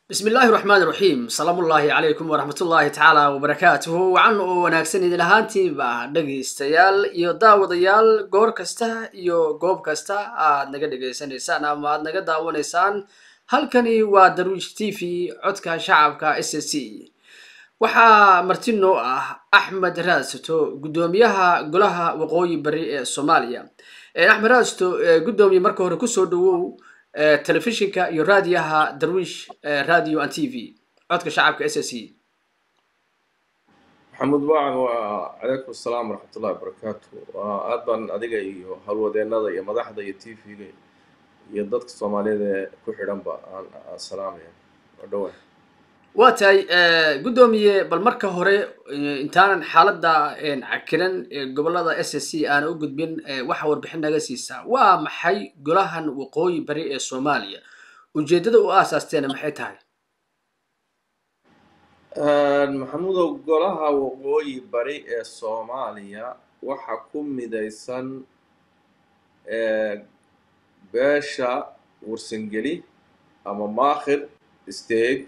Bismi illaahi raxmaan raxiim. Salaamullaahi calaykum waraxmatullaahi tacaala wabarakaatuhu. Wacan oo wanaagsan idin ahaantiinba, dhegaystayaal iyo daawadayaal, goor kasta iyo goob kasta aad naga dhegaysanaysaan ama aad naga daawanaysaan. Halkani waa Darwiish TV, codka shacabka SSC. Waxaa marti noo ah Axmed Raadsato, guddoomiyaha Golaha Waqooyi Bari ee Soomaaliya. Axmed Raadsato, guddoomiye, marka hore kusoo dhawow telefishinka iyo raadiyaha Darwiish Radio and TV, codka shacabka SSC. Maxamuud waacan, waa calaykum asalaam waraxmatullahi wabarakaatu. Waa aad baan adiga iyo howlwadeenada iyo madaxda iyo TV-ga iyo dadka Soomaaliyeed ee ku xidhanba aan salaamaya. Waa dhawa. Waa tahay, guddoomiye. Bal marka hore, intaanan xaaladda cakiran ee gobolada SSC aana u gudbin, waxa warbixin naga siisaa: waa maxay Golahan Waqooyi Bari ee Soomaaliya? Ujeeddada u aasaasteena maxay tahay? Maxamuudow, Golaha Waqooyi Bari ee Soomaaliya waxa ku midaysan beesha Warsangeli ama Maakhir State,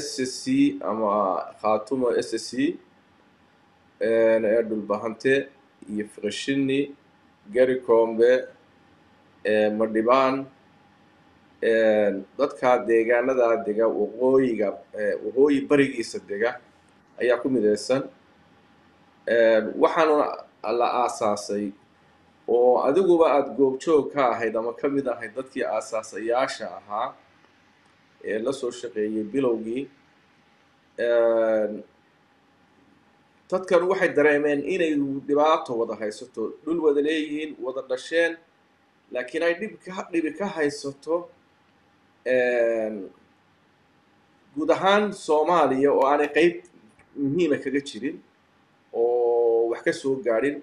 SSC ama Khaatumo SSC ee Dhulbahante iyo Fiqishini, Garikombe, Madhibaan, dadka deegaanadaa dega waqooyiga, waqooyi barigiisa dega ayaa ku midaysan. Waxaana la aasaasay oo adiguba aada goobjoog ka ahayd ama ka mid ahayd dadkii aasaasayaasha ahaa ee la soo shaqeeyey bilowgii. Dadkan waxay dareemeen inay dhibaato wada haysato, dhul wada leeyihiin, wada dhasheen, laakiin ay dhibi ka haysato guud ahaan Soomaaliya oo aanay qeyb muhiima kaga jirin oo wax ka soo gaadhin.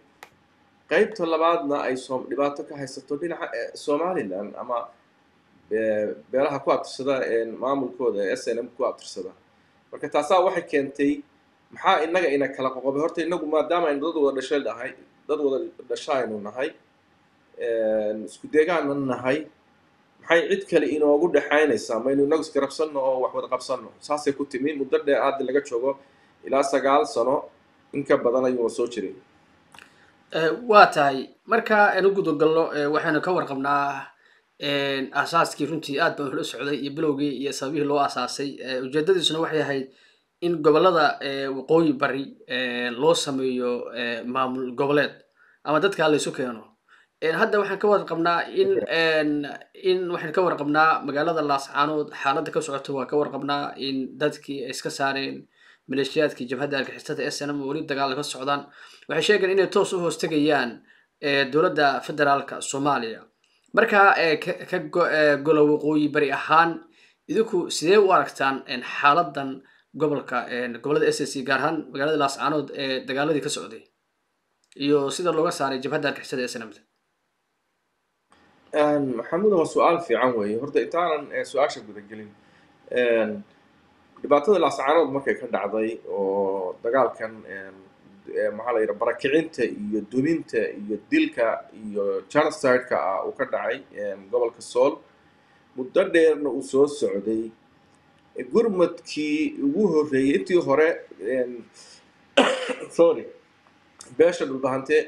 Qeybta labaadna ay dhibaato ka haysato dhinaca Somaliland ama beelaha ku abtirsada maamulkooda SNM ku abtirsada. Marka taasaa waxay keentay, maxaa innaga ina kala qoqobay? Horta innagu maadaama aynu dad wada dhashay nahay, dad wada dhasho aynu nahay, isku deegaanna nahay, maxay cid kale inoogu dhexaynaysaa? Maynu inagu isgarabsanno oo wax wada qabsanno. Saasay ku timi. Muddo dheer hadda laga joogo, ilaa 9 sano in ka badan ayuuna soo jiray. Waa tahay. Marka aynu gudagalno, waxaynu ka warqabnaa aasaaskii. Runtii aad baan ula socday iyo bilowgii iyo sababihii loo aasaasay. Ujeedadiisuna waxay ahayd in gobolada Waqooyi Bari loo sameeyo maamul goboleed ama dadka laysu keeno. Hadda waxaan ka warqabnaa in waxaan ka warqabnaa magaalada Laascaanood xaaladda ka socota. Waa ka warqabnaa in dadkii ay iska saareen maleeshiyaadkii jabhadda argixisada SNM, weli dagaal ka socdaan. Waxay sheegeen inay toos u hoostegayaan dowladda federaalka Soomaaliya. Marka ka golo Waqooyi Bari ahaan, idinku sidee u aragtaan xaaladan gobolka, gobolada SSC, gaar ahaan magaalada Laascaanood ee dagaaladii ka socday iyo sida looga saaray jabhadda argixisada SNM? Maxamuud, waa su-aal fiican weeye. Horta intaanan su-aasha gudagelin, dhibaatada Laascaanood markay ka dhacday oo dagaalkan, maxaa la yidhaha, barakicinta iyo duminta iyo dilka iyo genocide-ka ah uu ka dhacay gobolka Sool, muddo dheerna uu soo socday, gurmadkii ugu horreeyey intii hore, sorry, beesha Dhulbahante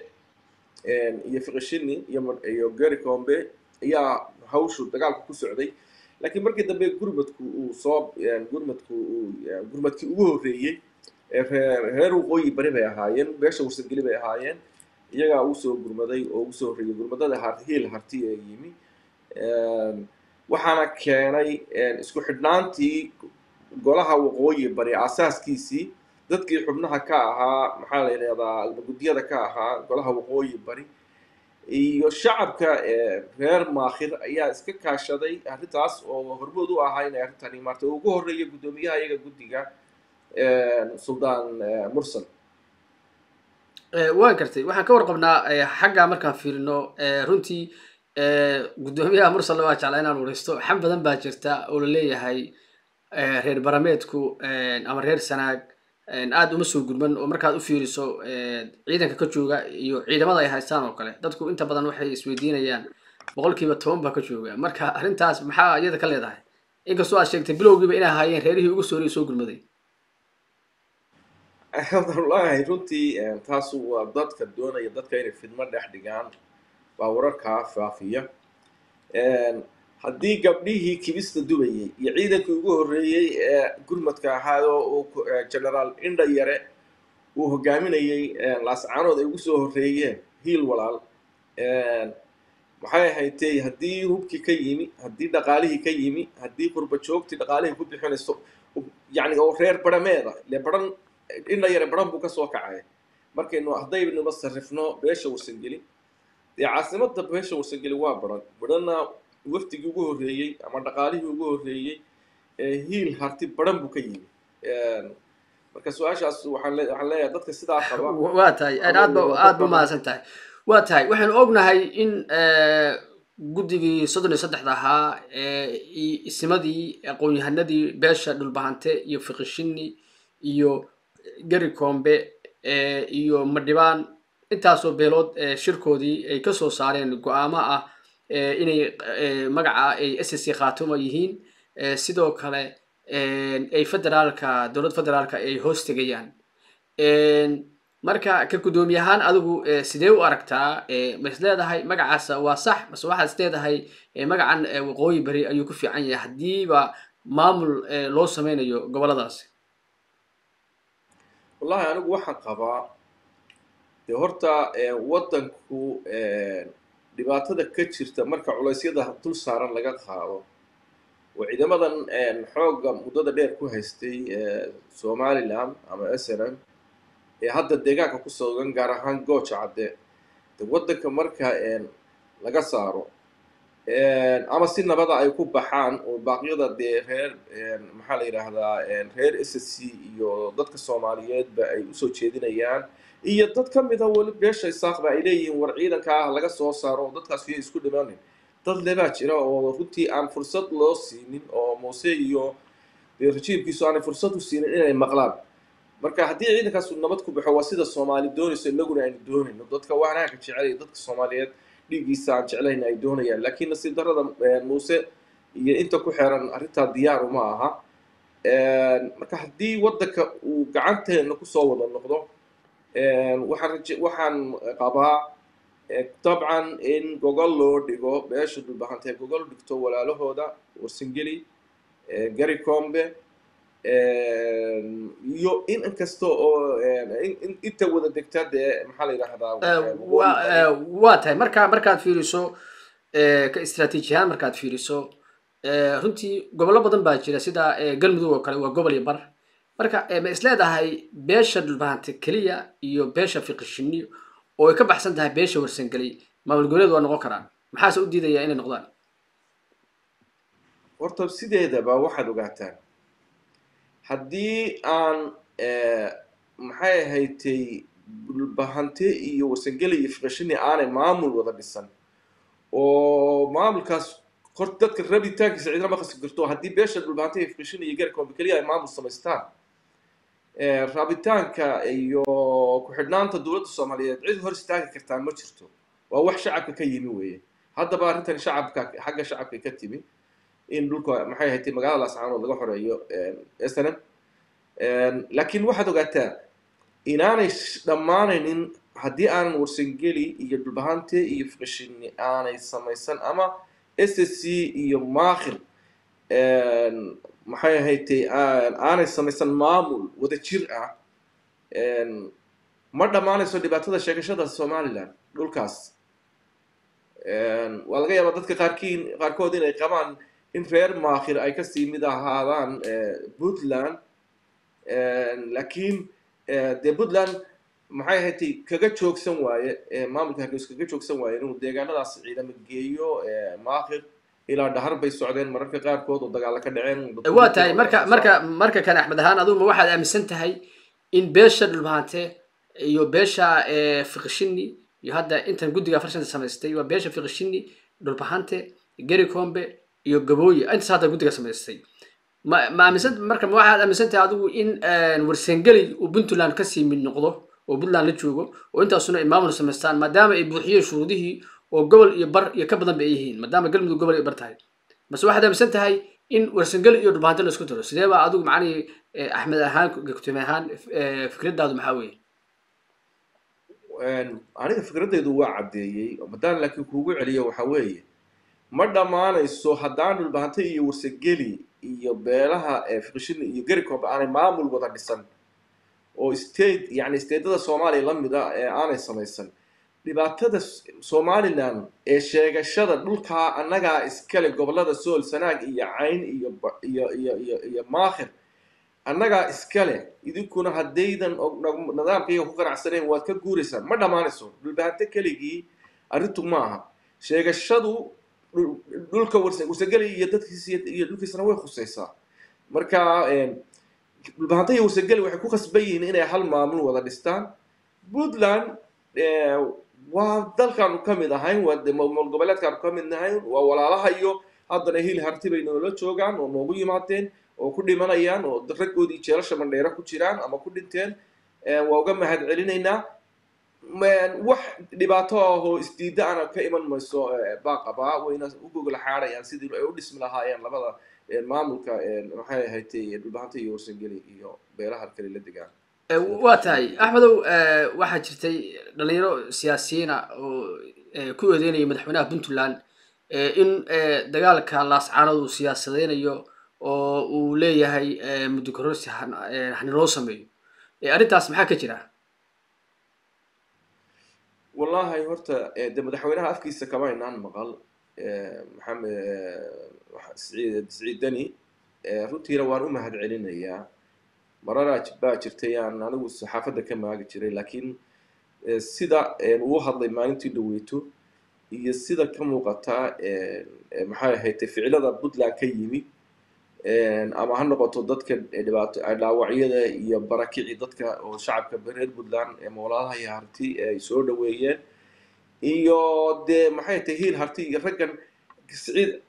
iyo Fiqishini iyo Garikombe ayaa hawshu dagaalku ku socday. Laakiin markii dambe gurmadku uu soo gurmadku uu gurmadkii ugu horreeyey reer Waqooyi Bari bay ahaayeen, beesha Warsangeli bay ahaayeen. Iyagaa ugu soo gurmaday oo ugu soo horreeyey gurmadada hiil Harti ee yimi. Waxaana keenay isku xidhnaantii Golaha Waqooyi Bari aasaaskiisii, dadkii xubnaha ka ahaa, maxaa la yidhahdaa, guddiyada ka ahaa Golaha Waqooyi Bari iyo shacabka reer Maakhir ayaa iska kaashaday arrintaas oo hormood u ahaa inay arrintani maarta ugu horreeya guddoomiyaha iyaga guddiga, Suldaan Mursal. Waan gartay. Waxaan ka warqabnaa xagga markaan fiirino, runtii guddoomiyaha Mursalna waa jeclaa inaan wareysto. Xam badan baa jirta oo la leeyahay reer barameedku ama reer Sanaag aad uma soo gudban, oo markaad u fiiriso ciidanka ka jooga iyo ciidamada ay haystaan oo kale, dadku inta badan waxay isweydiinayaan 10% baa ka jooga. Marka arrintaas maxaa iyada ka leedahay? Inkastoo aad sheegtay bilowgiiba inay ahaayeen reerihii ugu sooriyay soo gurmaday. Wallaahi runtii taasu waa dadka doonaya dadka inay fidmo dhex dhigaan baa wararkaa faafiya. Haddii gabdhihii kibista dubayay iyo ciidankii ugu horreeyey ee gurmadka ahaayoo uu Generaal Indha Yare uu hogaaminayey Laascaanood ay ugu soo horreeyeen Hiil Walaal, maxay ahaydtay, haddii hubkii ka yimi, haddii dhaqaalihii ka yimi, haddii qurba joogtii dhaqaalihii ku bixinayso, yacni oo reer barameeda ile baran, Indha Yare baran buu kasoo kacay. Markaynu haddaynuba sarrifno beesha Warsangeli, dee caasimadda beesha Warsangeli waa Baran. Baranna wafdigii ugu horreeyey ama dhaqaalihii ugu horreeyey ee Hiil Harti baran buu ka yimi. Marka su-aashaas waxaan leeyahay dadka sidaa qaba. Waa tahay, aad ba mahadsan tahay. Waa tahay, waxaynu ognahay in guddigii 33-da ahaa, isimadii, aqoon-yahanadii beesha Dhulbahante iyo Fiqishini iyo Gari Koombe iyo Madhibaan, intaasoo beelood, shirkoodii ay kasoo saareen go-aamo ah inay magaca ay SSC Khaatuma yihiin, sidoo kale ay federaalka, dowladda federaalka ay hoos tegayaan. Marka ka guddoomiye ahaan adigu sidee u aragtaa? Ma is leedahay magacaasa waa sax, mase waxaad is leedahay magacan Waqooyi Bari ayuu ku fiican yahay haddiiba maamul loo sameynayo goboladaasi? Wallahi anigu waxaan qabaa, dee horta waddanku dhibaatada ka jirta marka culaysyada dul saaran laga qaado oo ciidamadan xoogga muddada dheer ku haystay Somaliland ama SNM ee hadda deegaanka ku sugan, gaar ahaan Gooja Cadde, de waddanka marka laga saaro ama si nabada ay ku baxaan oo baaqyada dee reer, maxaa la yidhaahdaa, reer SSC iyo dadka Soomaaliyeedba ay usoo jeedinayaan iyo dad ka mida weli beesha Isaaqba ay leeyihiin war ciidanka ah laga soo saaro oo dadkaas yay isku dhimanin, dad lebaa jira oo runtii aan fursad loo siinin oo Muuse iyo dee rajiimkiisu aanay fursad u siinin inay maqlaan. Marka haddii ciidankaasu nabad ku baxo, waa sida Soomaali doonayso, inaguna aynu doonayno, dadka wanaagga jecel iyo dadka Soomaaliyeed dhiiggiisa aan jeclayn ay doonayaan. Laakiin nasiib darrada Muuse iyo inta ku xeeran arrintaa diyaar uma aha. Marka haddii waddanka uu gacanteena kusoo wada noqdo, waxaan qabaa dabcan in gogol loo dhigo beesha Dhulbahantee, gogol dhigto walaalahooda Warsangeli, Gari Combe iyo in kasta oo inta wada degta dee, maxaa la yidhaahdaa. Waa tahay, marka markaad fiiriso ka istraatiiji ahaan, markaad fiiriso runtii gobollo badan baa jira, sida Galmudug oo kale waa gobol iyo bar. Marka ma isleedahay beesha Dhulbahante keliya iyo beesha Fiqishini oo ay ka baxsan tahay beesha Warsangeli maamul goboleed waa noqon karaan? Maxaase u diidaya inay noqdaan? Horta sideedaba waxaad ogaataan, haddii aan, maxay ahaydtay, Dhulbahante iyo Warsangeli iyo Fiqishini aanay maamul wada dhisan oo maamulkaas hor dadka rabitaankiisa cidna ma khasbi karto. Haddii beesha Dhulbahante iyo Fiqishini iyo Garikombe keliya ay maamul samaystaan, rabitaanka iyo ku-xidhnaanta dowladda Soomaaliyeed cid hor istaagi kartaa ma jirto. Waa wax shacabka ka yimi weeye. Haddaba arrintan shacabka, xagga shacabka ka timi in dhulka, maxay ahayd, magaalada Laascaanood laga xoreeyo SNM. Laakiin waxaad ogaataa inaanay dhammaanaynin haddii aanan Warsangeli iyo Dhulbahante iyo Fiqishini aanay samaysan ama SSC iyo Maakhir, maxay ahaydtay, aanay samaysan maamul wada jir ah, ma dhammaanayso dhibaatada sheegashada Somaliland dhulkaas. Waa laga yaabaa dadka qaarkiin qaarkood inay qabaan in reer Maakhir ay kasii mid ahaadaan Puntland, laakiin dee Puntland, maxay ahaydtay, kaga joogsan waaye maamulka Hargeysa kaga joogsan waaye inuu deegaanadaas ciidamo geeyo. Maakhir ilaa Dhahar bay socdeen mararka qaarkood oo dagaalo ka dhaceen. Waa tahay, marka kan Axmed ahaan adigu ma waxaad aaminsan tahay in beesha Dhulbahante iyo beesha Fiqishini iyo hadda intan guddiga 45-ta samaystay, waa beesha Fiqishini, Dhulbahante, Geri Combe iyo Gabooye, intaas hadda guddiga samaystay, ma aaminsan, marka ma waxaad aaminsan tahay adigu in Warsangeli uu Puntland kasii mid noqdo oo Puntland la joogo oo intaasuna ay maamul samaystaan, maadaama ay buuxiyeen shuruudihii oo gobol iyo bar iyo ka badan ba ay yihiin, maadaama Galmudug gobol iyo bar tahay? Mase waxaad aaminsan tahay In Warsangeli iyo Dhulbahante la isku daro, sidee baa adigu macnihii Axmed ahaan, gudoomiye ahaan, fikradaadu maxaa weeye? Aniga fikraddaydu waa caddeeyey haddaan, laakiin kuugu celiyo, waxa weeye ma dhammaanayso haddaan Dhulbahante iyo Warsangeli iyo beelaha Fiqishini iyo Garikob aanay maamul wada dhisan oo state, yani stateda Soomaaliya la mida ee aanay samaysan. Dhibaatada Somaliland ee sheegashada dhulkaa annagaa iskale, gobollada Sool, Sanaag iyo Cayn iyo Maakhir annagaa iskale, idinkuna haddaydan nidaamkayga ku qanacsanayn waad ka guuraysaan, ma dhammaanayso. Dhulbahante keligii arrintu ma aha. Sheegashadu dhulka Warsangeli iyo dadkiisa iyo dhulkiisana way khusaysaa. Marka Dhulbahante iyo Warsangeli waxay ku khasban yihiin inay hal maamul wada dhistaan. Puntland waa dalkaanu ka mid ahayn, waa maamul goboleedkaanu ka mid nahayn, waa walaalaha, iyo haddana Hiil Harti bay noola joogaan oo noogu yimaadeen oo ku dhimanayaan oo raggoodii jeelasha Mandheero ku jiraan ama ku dhinteen. Waa uga mahad celinaynaa. Wax dhibaato ah oo isdiidda ana ka iman mayso baa qabaa, wayna u gogol xaarayaan sidii ay u dhismi lahaayeen labada maamulka, maxay ahayd, Dhulbahanta iyo Warsangeli iyo beelaha kale la degaan. Waa tahay, Axmedow. Waxaa jirtay dhalinyaro siyaasiyiina oo ku eedeynaya madaxweynaha Puntland in dagaalka Laascaanood uu siyaasadeynayo oo uu leeyahay muddo kororsi hanaloo sameeyo. Arrintaas maxaa ka jira? Wallahi horta de madaxweynaha afkiisa kama inaan maqal, Maxamed Siciid Deni. Runtiina waan u mahad celinayaa. Mararaa baa jirtay aan anigu saxaafadda ka maagi jiray, laakiin sida uu hadlay maalintii dhaweyto iyo sida ka muuqata, maxay ahayd, ficilada Puntland ka yimi, ama ha noqoto dadka dhibaato dhaawacyada iyo barakici dadka oo shacabka reer Puntland ee moolaadaha iyo Harti ay soo dhaweeyeen, iyo dee maxay tahay Hiil Harti iyo raggan Siciid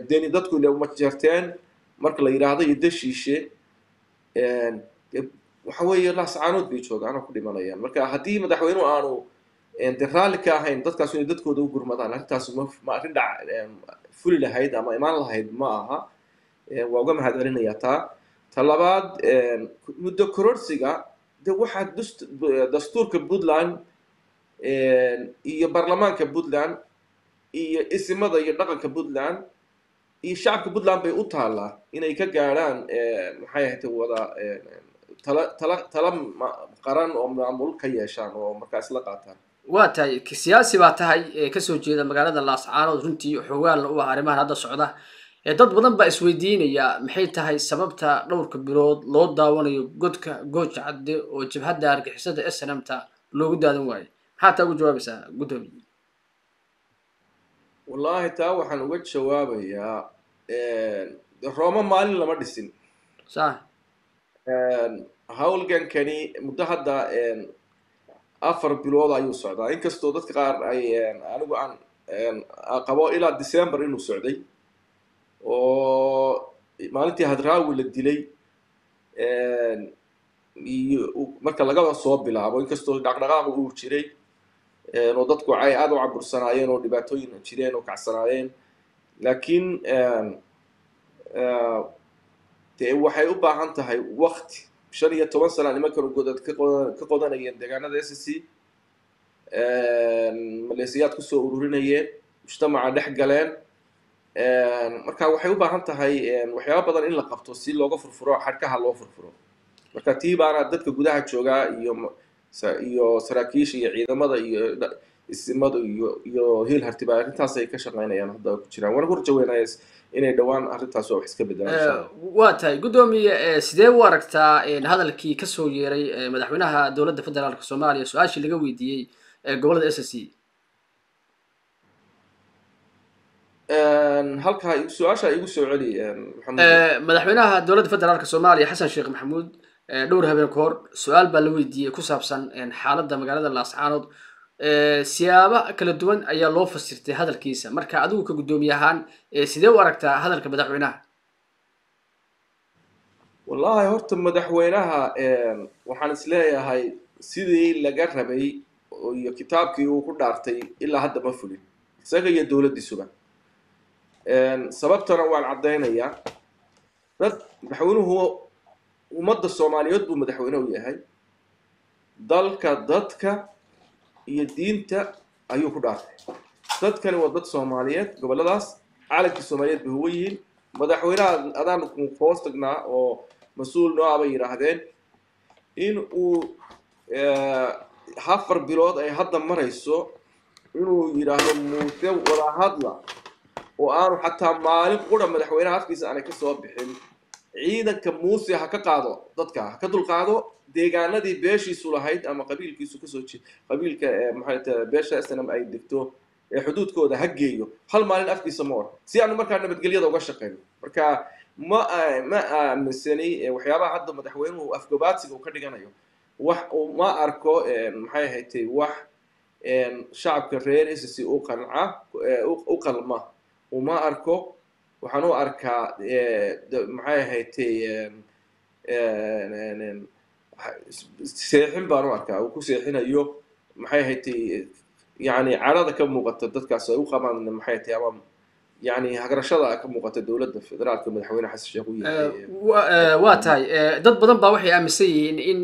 Deni dadku ma jarteen marka la yidhaahdo iyo Dashiishe, waxa weeye Laascaanood bay joogaan oo ku dhimanayaan. Marka haddii madaxweynuhu aanu de raalli ka ahayn dadkaas inay dadkooda u gurmadaan, arrintaas ma arrin dhac fuli lahayd ama imaan lahayd ma aha. Waa uga mahad celinayaa taa. Ta labaad, muddo kororsiga de waxaa dastuurka Puntland iyo baarlamaanka Puntland iyo isimada iyo dhaqanka Puntland iyo shacabka Puntland bay u taallaa inay ka gaadhaan, maxay ahayd, wada tala qaran oo maamul ka yeeshaan oo markaas la qaataan. Waa tahay. Siyaasi baa tahay kasoo jeeda magaalada Laascaanood, runtii xoogaanna u ah arrimahan hadda socda. Dad badan baa isweydiinaya maxay tahay sababta dhowrka bilood loo daawanayo godka Gooja Cadde oo jabhadda argixisada SNM ta loogu daadan waayo. Maxaa taa ugu jawaabaysaa, guddoomiye? Wallaahi taa waxaan uga jawaabayaa, Rooma maalin lama dhisin. Howlgankani muddo hadda 4 bilood ayuu socdaa, inkastoo dadka qaar ay anigu aan qabo ilaa December inuu socday oo maalintii Hadraawi la dilay iyo marka lagaba soo bilaabo, inkastoo dhaqdhaqaaq uu jiray oo dadku ay aada u cabursanaayeen oo dhibaatooyin jireen oo kacsanaayeen, laakiin dee waxay u baahan tahay wakti. 15 sana nimankan godad ka qodanayeen deegaanada SSC, maleesiyaad kusoo ururinayeen, mujtamaca dhex galeen. Marka waxay u baahan tahay waxyaaba badan in la qabto si looga furfuro xadhkaha loo furfuro. Marka tii baana dadka gudaha joogaa iyo saraakiisha iyo ciidamada iyo isimadu iyo Hiil Hartiba arrintaas ay ka shaqaynayaan hadda ku jiraan, waana ku rajaweynaya inay dhowaan arrintaas wax iska bedelaan, insha Allah. Waa tahay, guddoomiye. Sidee u aragtaa hadalkii kasoo yeeray madaxweynaha dowladda federaalka Soomaaliya, su-aashii laga weydiiyey gobolada SSC? Halkaa su-aasha igu soo celi, Maxamed. Madaxweynaha dowladda federaalka Soomaaliya Xasan Sheekh Maxamuud dhowr habeen ka hor su-aal baa la weydiiyey ku saabsan xaaladda magaalada Laascaanood. Siyaabo kala duwan ayaa loo fasirtay hadalkiisa. Marka adigu ka guddoomiye ahaan, sidee u aragtaa hadalka madaxweynaha? Wallahi horta madaxweynaha waxaan is leeyahay sidii laga rabay iyo kitaabkii uu ku dhaartay ilaa hadda ma fulin, isaga iyo dowladdiisuba. Sababtana waan caddaynayaa. Dad madaxweynuhu ummadda Soomaaliyeed buu madaxweyne u yahay, dalka, dadka iyo diinta ayuu ku dhaartay. Dadkani waa dad Soomaaliyeed, gobolladaas calankii Soomaaliyeed bay huwan yihiin. Madaxweynaha adaan hoos tagnaa oo mas-uul noo ah bay yidhaahdeen. In uu 4 bilood ay hadda marayso inuu yidhaahdo Muuse wada hadla, oo aanu xataa maalin qura madaxweynaha afkiisa aanay kasoo bixin ciidanka Muuse ha ka qaado, dadka ha ka dulqaado deegaanadii beeshiisu lahayd ama qabiilkiisu kasoo qabiilka, maxay tahay, beesha SNM ay degto ee xuduudkooda ha geeyo, hal maalin afkiisa ma oran, si aanu markaa nabadgelyada uga shaqeyno. Marka ma aaminsani waxyaabaha hadda madaxweynuhu afgobaadsiga uu ka dhiganayo. Wax ma arko, maxay ahayd, wax shacabka reer SSC u qanca, u qalma uma arko. Waxaan u arkaa, maxay ahayd, seexin baan u arkaa uu ku seexinayo, maxay ahayd, yani cadhada ka muuqata dadkaas ay u qabaan, maxay tahay, ama yani hagarashada ka muuqata dowladda federaalka madaxweyne Xasan Sheekh uu yahay. Waa tahay, dad badan baa waxay aaminsan yihiin in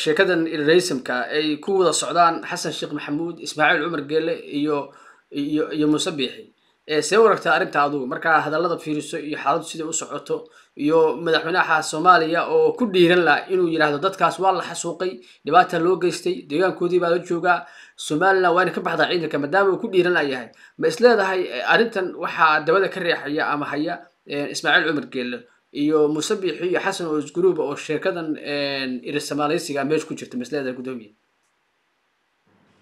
sheekadan raismka ay ku wada socdaan Xasan Sheekh Maxamuud, Ismaaciil Cumar Geele iyo Muuse Biixi. See u aragtaa arrinta adugu markaa hadallada fiiriso iyo xaaladdu siday u socoto, iyo madaxweynaha Soomaaliya oo ku dhiiran laha inuu yidhaahdo dadkaas waa la xasuuqay, dhibaata loo geystay, deegaankoodii baa la joogaa, Somaliland waa ina ka baxdaa ciidanka, maadaama uu ku dhiiran layahay, ma isleedahay arrintan waxaa dabada ka riixaya ama haya Ismaaciil Cumar Geelle iyo Muuse Biixi iyo Xasan oo isguruuba, oo sheekadan irisamaaleysiga meesha ku jirta, ma isleedahay, guddoomiye?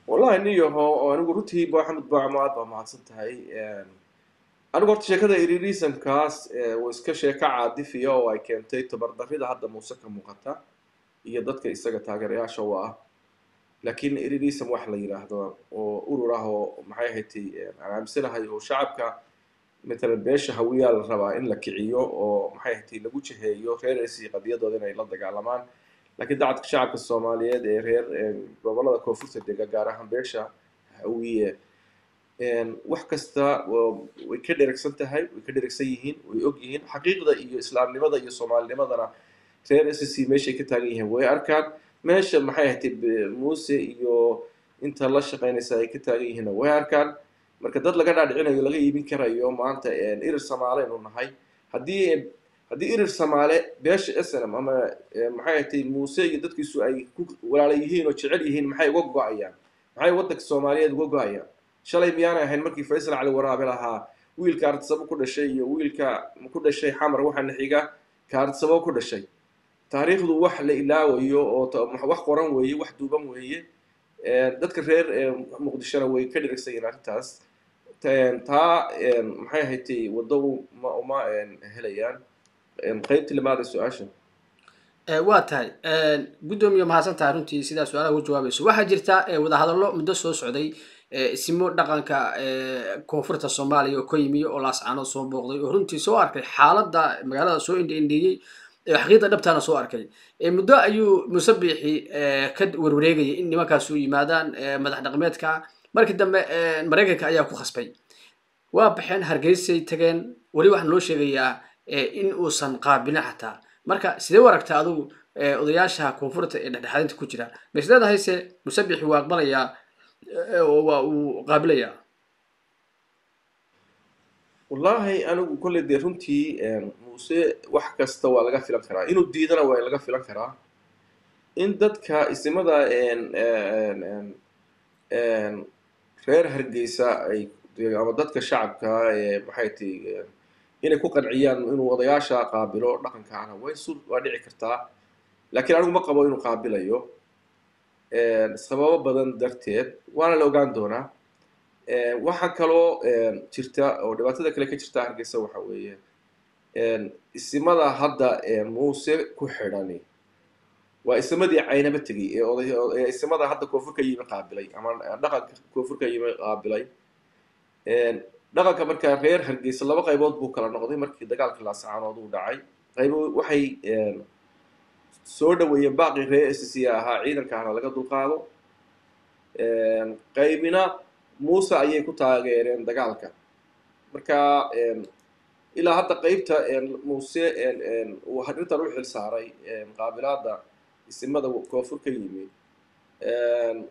Wallahi niyaho, oo anigu runtii Maxamed Baacmo, aad baa mahadsan tahay. Anigu horta sheekada irirismkaas waa iska sheeko caadifiya oo ay keentay tabardarrida hadda Muuse ka muuqata iyo dadka isaga taageerayaasha u ah. Laakiin irirism wax la yidhaahdo oo urur ah oo, maxay ahayd, aan aaminsanahay oo shacabka matalan beesha Hawiyaa la rabaa in la kiciyo oo, maxay ahayd, lagu jiheeyo reer SSC qadiyadooda inay la dagaalamaan. Laakiin dacadka shacabka Soomaaliyeed ee reer gobollada koonfurta dega, gaar ahaan beesha Hawiye, wax kasta way ka dheragsan tahay, way ka dheragsan yihiin, way og yihiin xaqiiqda iyo islaamnimada iyo soomaalinimadana. Reer SSC meeshay ka taagan yihiin way arkaan, meesha, maxay ahayd, Muuse iyo inta la shaqaynaysa ay ka taagan yihiinna way arkaan. Marka dad laga dhaadhicinayo, laga iibin karayo maanta Irir Samaale inuu nahay, haddii Irir Samaale beesha SNM ama, maxay ahayd, Muuse iyo dadkiisu ay ku walaala yihiin oo jecel yihiin, maxay uga go-ayaan? Maxay waddanka Soomaaliyeed uga go-ayaan? Shalay miyaanay ahayn markii Faysal Cali Waraabe lahaa wiilka Ardsabo ku dhashay iyo wiilka ku dhashay Xamar waxaana xiga ka Ardsabo ku dhashay? Taariikhdu wax la ilaawayo oo wax qoran weeye, wax duuban weeye. Dadka reer Muqdishona way ka dhirigsan yihiin arrintaas. Taa, maxay ahayd, waddo uma helayaan. Qaybtii labaad ee su-aasha. Waa tahay, guddoomiye, mahadsan tahay runtii sidaa su-aalaha uga jawaabayso. Waxaa jirta wadahadallo muddo soo socday, isimo dhaqanka koonfurta Soomaaliya oo ka yimi oo Laascaanood soo booqday, oo runtii soo arkay xaaladda magaalada, soo indha indheeyey, xaqiiqda dhabtaana soo arkay. Muddo ayuu Muuse Biixi ka warwareegayay in nimankaas u yimaadaan madax dhaqameedka. Markii dambe Maraykanka ayaa ku khasbay, waa baxeen, Hargeysay tageen. Weli waxaan loo sheegayaa in uusan qaabilin xataa. Marka sidee u aragtaa adigu odayaasha koonfurta ee dhexdhexaadinta ku jira? Ma is leedahay se Muuse Biixi waa aqbalayaa oo waa uu qaabilayaa? Wallaahi anigu kolley dee runtii Muuse wax kasta waa laga filan karaa. Inuu diidana waa laga filan karaa. In dadka isimada reer Hargeysa ay ama dadka shacabka ee, maxay tihi, inay ku qanciyaan inuu odayaasha qaabilo dhaqankaana way sur waa dhici kartaa. Laakiin anigu ma qabo inuu qaabilayo sababo badan darteed, waana la ogaan doonaa. Waxaa kaloo jirta oo dhibaatada kale ka jirta Hargeysa waxa weeye isimada hadda Muuse ku xidhani waa isimadii Caynaba tegey ee oday ee isimada hadda koonfur ka yimi qaabilay ama dhaqanka koonfur ka yimi qaabilay. Dhaqanka markaa reer Hargeysa laba qaybood buu kala noqday markii dagaalka Laascaanood uu dhacay. Qaybo waxay soo dhaweeyeen baaqii reer SSC ahaa ciidankaana laga dulqaado, qaybina Muuse ayay ku taageereen dagaalka. Marka Ilaa hadda qeybta Muuse uu arrintan u xil saaray qaabilaada isimada koonfur ka yimi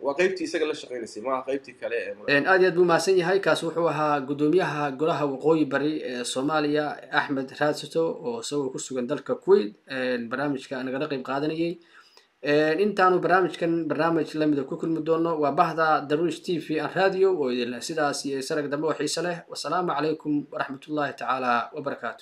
waa qeybtii isaga la shaqeynaysay, maaha qeybtii kale. Aad iyo aad buu mahadsan yahay. Kaas wuxuu ahaa guddoomiyaha golaha waqooyi bari ee Soomaaliya, Axmed Raadsato, oo isagoo ku sugan dalka Kuwait barnaamijka nagala qeyb qaadanayay. Intaanu barnaamijkan barnaamij lamida ku kulmi doono, waa bahda Darwiish TV and Radio oo idin leh sidaas iyo sarag dambe oo xiise leh. Wasalaamu calaykum waraxmatullahi tacaala wabarakaatu.